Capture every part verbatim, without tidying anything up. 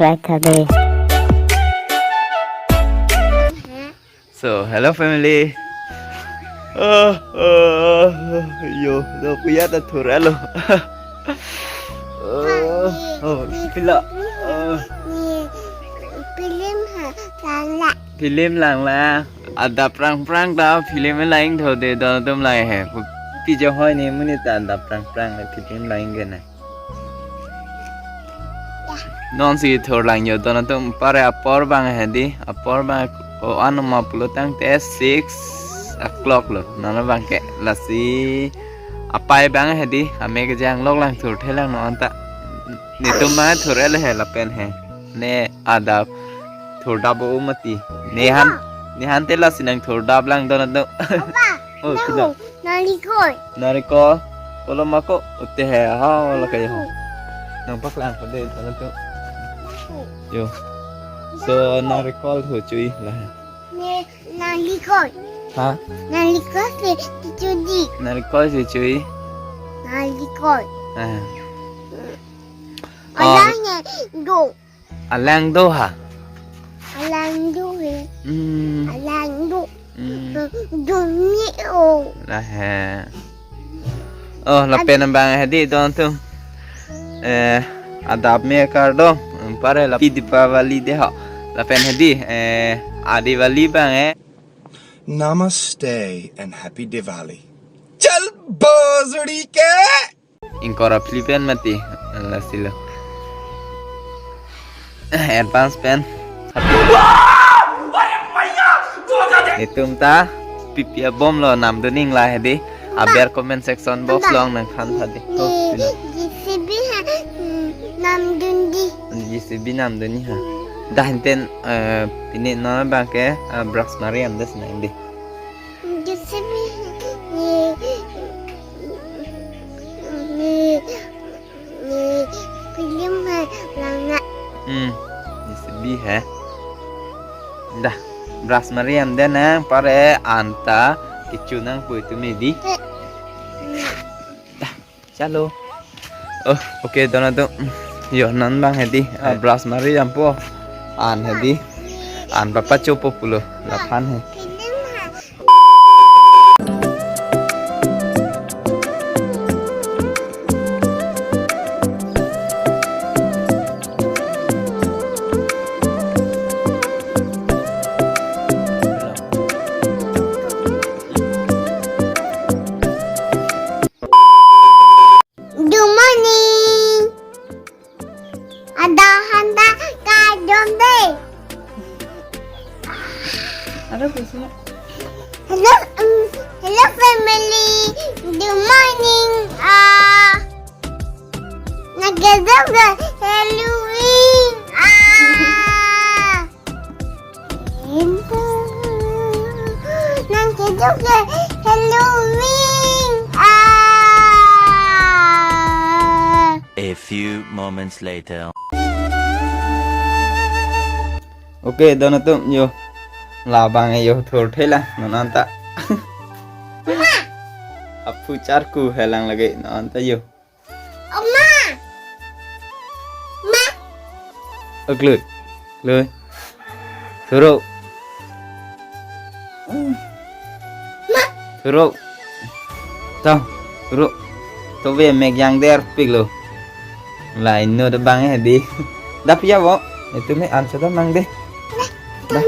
Right away. So, hello family. Oh, oh, oh, yo, lo puya ta thur alo. Oh, oh, pila. Oh. Film ha, langla. Film langla. Adap prang prang ta film lang tho de don atum lang he. Pi jo hoi ni monit ta adap prang prang le film lang ke na. Non si thur lang yo don atum pare apor abang hedi, apor abang o-an ma pulo tangte six o'clock lo. Non abang ke lasi apai abang hedi, ame kejang lok lang thur thelang non ta. Netum abang thur el he lapen he. Ne adap thur dap o mati. Nehan, nehan te lasi nang thur dap lang don atum. Opa, oh, nang kena. Narikol. Narikol. Kolo mako ute he ha wala kayo. Nang paklang pada itu nanti. Yo. So narikol ho chui lah. Ne narikol. Ha? Narikol si chui. Narikol si chui. Narikol. Ah. Oh. Alang ne do. Alang do ha? Alang do he. Hmm. Alang do. Hmm. Do ni o. Lah he. Oh, lapen abang hedi don atum. Eh, adap me kardom. Pare lapi Deepavali de ho. Lapen hedi, eh, Adivali abang eh. Namaste and happy Diwali. Chal bojri ke. Ingkor aphli pen mati, lasi lo. Advance pen. Netum ta pipi abom lo namdun ning la hedi. Aber comment section box along nangthan tha di. Oh, pino. J C B ha, hmm, namdun di. J C B namdun ni ha. Dah enten, eh, pini non abang ke, eh, brush mari am des nang di. J C B, eh, eh, eh, film ha, langla. Hmm, J C B he. Dah, brush mari am den nang pare anta kecho nangpo itum hedi. Eh. Dah, chalo. Oh, okay, don atum. Yo, non abang hedi, ah, eh, brush mari ampo. An hedi. An papa chopo pulo. Laphan he. Good morning. Ada handa kardom de. Ada kusuma. Hello, um, hello family. Good morning. Ah, nang kedo ke Halloween. Ah. Nang kedo ke Halloween. Ah. A few moments later. Okay, don atum yo. Labang yo thur thela non anta. Ma. Aphu charku helang lagi non anta yo. Oma! Ma! Aglui. Glui. Thuro. Ma! Thuro. Tau. Thuro. Tove mek yang der pik lo. Lai no da bang eh di. Dap ya bo. Itu me ansa da mang deh. Dah. Bah,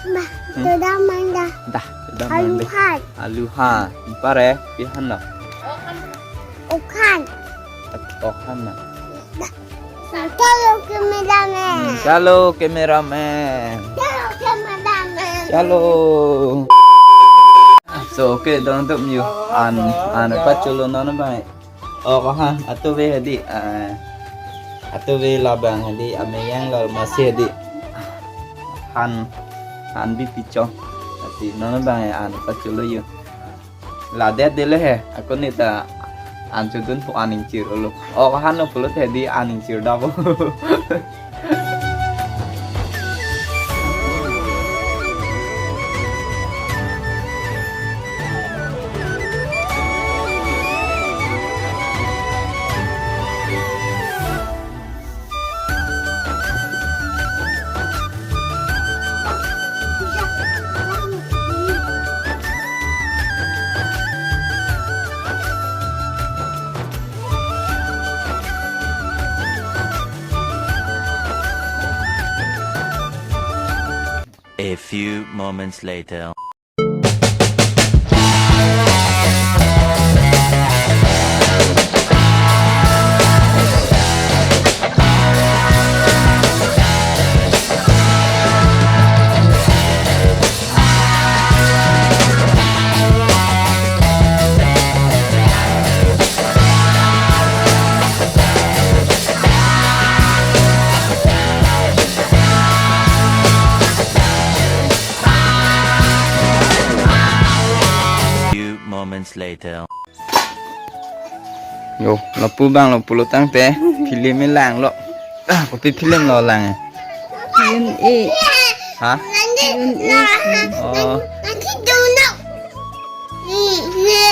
hmm? Sudah main dah. Dah, sudah main deh. Aluhan. Aluhan. Pare, pihan na. Okhan. Okhan na. Chalo cameraman. Hmm, chalo cameraman. Chalo cameraman. Chalo. So, okay, don atum yo. An, an pacholo non bang. Oh, kaha, atove hedi. Ah, atove labang hedi. Ameyang lal masih hedi. Han, han bi pichong. Ati non bang an pacholo yo. Ladet dele he, ako neta an chodun pu aning chir olo. O kahan lo pulote di aning chir dabo. A few moments later. Few moments later. Yo, lapu abang lo pulo tangte, film lang lo. Ah, kopi film lo lang eh? Yun eh. Ha? Yun eh. Oh.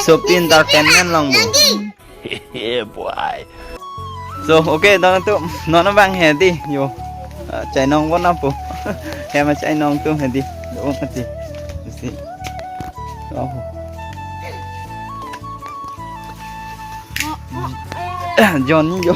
Sopi Entertainment along bo. Yeah, boy. So, okay, dong tu, non abang he di, yo. Ah, chainong bon apo. He ma chainong tu he di. Dong mati. Si. Oh. Johnny yo.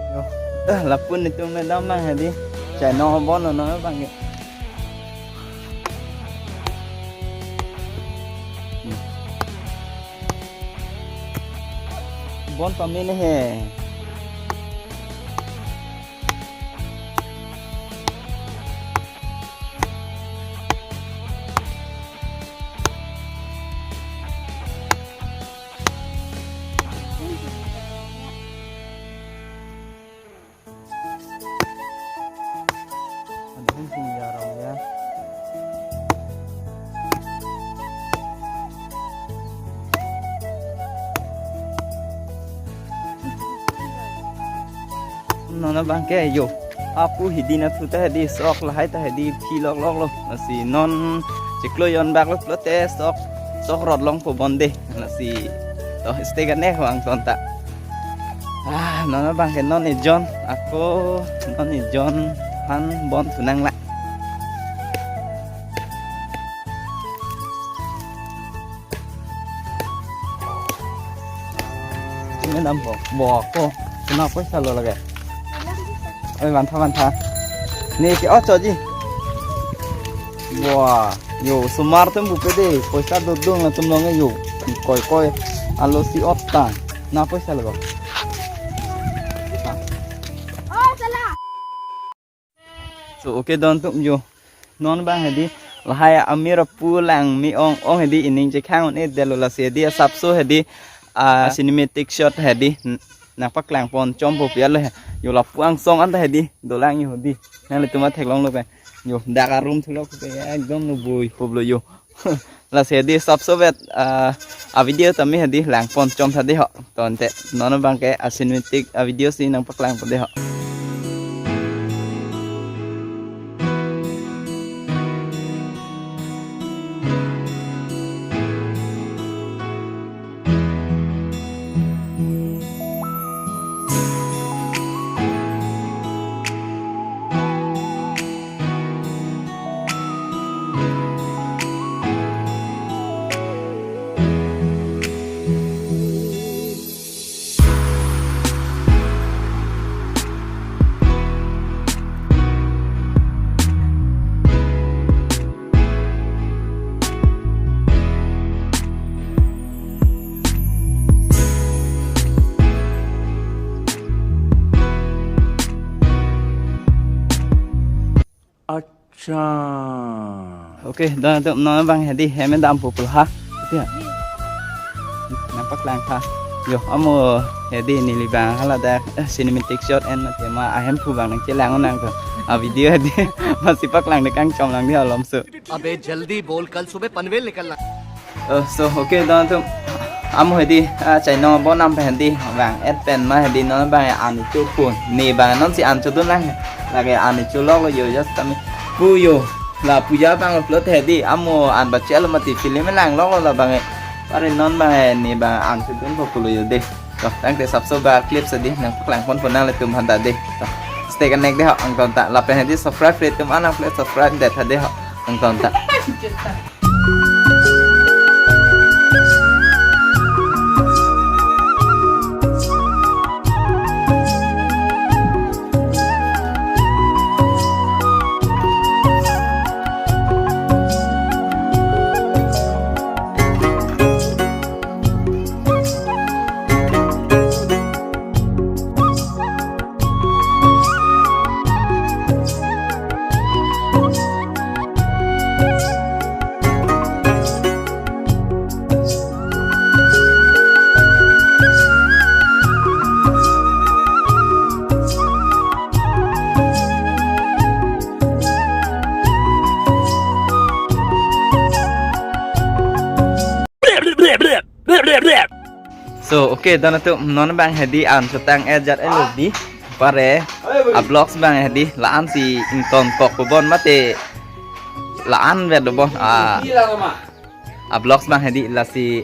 Yo, dah, lapu netum le dam abang he di. Chainong bon lo non abang ke. Bon pame ne he. Adung sing ya rong ya. Non abang ke yo. Apu hidi na thu ta hedi sok lahai ta hedi phi lok lok lo. Lasi non chiklo jon bak lo pulote sok sok rot longpo bon de. Lasi to stay kane ho angton ta. Ah, non abang ke non ejon, ako non ejon aphan bon thu nang la. Ini dam ho, bo ako, kena poisa lo lage. Oi, bantha, bantha. Ni ke ocho ji. Wah, yo, osomar atum bupe de, poisa dodung latum along yo. Koi koi, alo si otta. Na poisa lo. So, okay, don atum yo. Non abang hedi, lahai amir apu lang me-ong ong hedi ining chekhang un-e detlo, lasi hedi asapso hedi, ah, cinematic shot hedi, n-, nangpaklang pon chompo pi alo he. Yo lapu angsong anta hedi, dolang yo hedi. Nanglitum atheklong lo pen. Yo, dak arum thulok pen, ekdom lo bui, hublo yo. Lasi hedi asapso vet, ah, a video tame hedi lang pon chom tha di ho. Tangte non abang ke a cinematic a video si nangpaklang po di ho. Action. Okay, don atum, non abang hedi hem dampo pulo ha. Tia. Nangpaklang tha. Yo, amo hedi neli abang hala dak, eh, cinematic shot en mate ma ahemphu abang nangchelang nang ko. A video hedi masi paklang de kangchom lang di alom so. अबे जल्दी बोल, कल सुबह पनवेल निकलना। Eh, so, okay, don atum. Amo hedi, ah, chainong abonam pen hedi, abang et pen ma hedi non abang an ichu pun. Ne abang nonsi an chodun lang. Lake an ichu lok lo yo just kami. Pu yo. La puja abang upload hedi, amo an bachelo mati film lang lok lo la abang. Pare non abang ne abang an chodunpo pulo yo de. To, tangte sapso ba clip hedi nangpaklangponpo nanglitum aphanta de. To, stay connect de ho, angton ta. Lapen hedi subscribe-re atum an nangple subscribe det tha de ho, angton ta. So, okay, don atum, non abang hedi an chotang et jat elo di. Pare a vlogs abang hedi la-an si ingtonkok po bon mate la-an vet do bon. Ah, a vlogs abang hedi lasi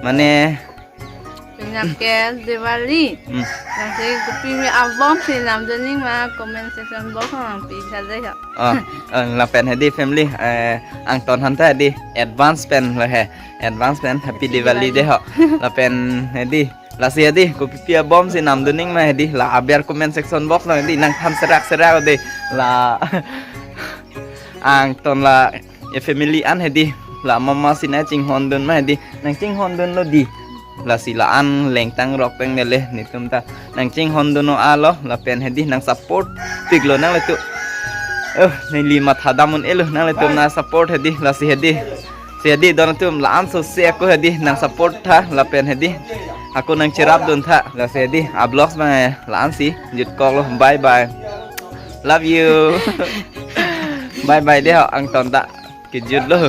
mane Pinake Diwali. Hmm. Lasi kopi me abom si namdun nang ma comment section box nangpi saja ya. Ah, ah, lapen hedi family, eh, angton aphanta hedi advance pen lo he. Advance pen Happy Happy Diwali Diwali. De ho. Lapen hedi, lasi hedi, kopi pi abom si namdun nang ma hedi, la aber comment section box lo hedi, nangthan serak serak de, la angton la e family an hedi, la mama si nangchinghondun ma hedi, nangchinghondun lo di. Lasi la-an lengtang rok pen nele netum ta nangchinghondun non alo, lapen hedi nang support piklo nanglitum. Oh, neli matha dam un-elo nanglitum nang support hedi, lasi hedi. Si hedi don atum la-an so se ako hedi nang support tha, lapen hedi ako nangcherapdun tha, lasi hedi a vlogs abang la-an si jutkok lo. Bye bye. Love you. Bye bye de ho, angton ta. Kejut lo.